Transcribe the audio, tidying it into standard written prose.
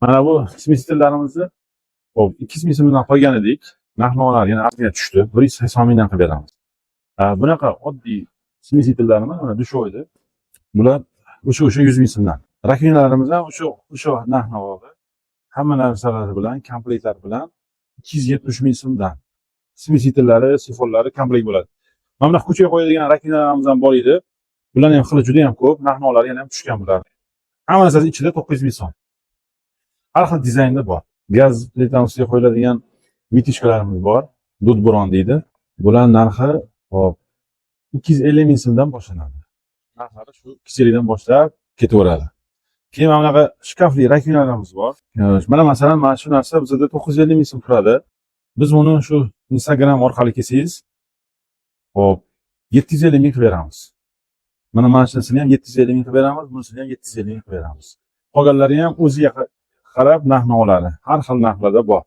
Mana bu смеситель larimizni, hop, 200 ming so'mdan qolgan edik. Narx navolar yana ozgina tushdi. 180 mingdan qilib beramiz. Bunaqa oddiy смеситель larimiz, mana, душевой da. Bular o'sha 100 ming so'mdan. Раковина larimiz ham o'sha narx navoda. Hamma narsalari bilan, komplektlar bilan 270 ming so'mdan. Смеситель lari, sifonlari komplekt bo'ladi. Mana bunaqa ko'chaga qo'yadigan раковина larimiz ham bor edi. Bularni ham xili juda ham ko'p, narx navolari yana ham tushgan bular. Hamma narsasi ichida 900 ming so'm. Har xil dizaynda bor. Gaz plitani ustiga qo'yiladigan вытяжка larimiz bor. Dudburon deydi. Bular narxi, hop, 250 ming so'mdan boshlanadi. Narxlari shu 250 dan boshlab ketaveradi. Keyin mana bunaqa shkafli раковина larimiz bor. Mana, masalan, mana shu narsa bizada 950 ming so'm turadi. Biz buni shu Instagram orqali kelsangiz, hop, 750 ming qilib beramiz. Mana shunisini ham 750 ming qilib beramiz, bunisini ham 750 ming qilib beramiz. Qolganlari ham o'ziga qarab narx navolari har xil narxlarda bor.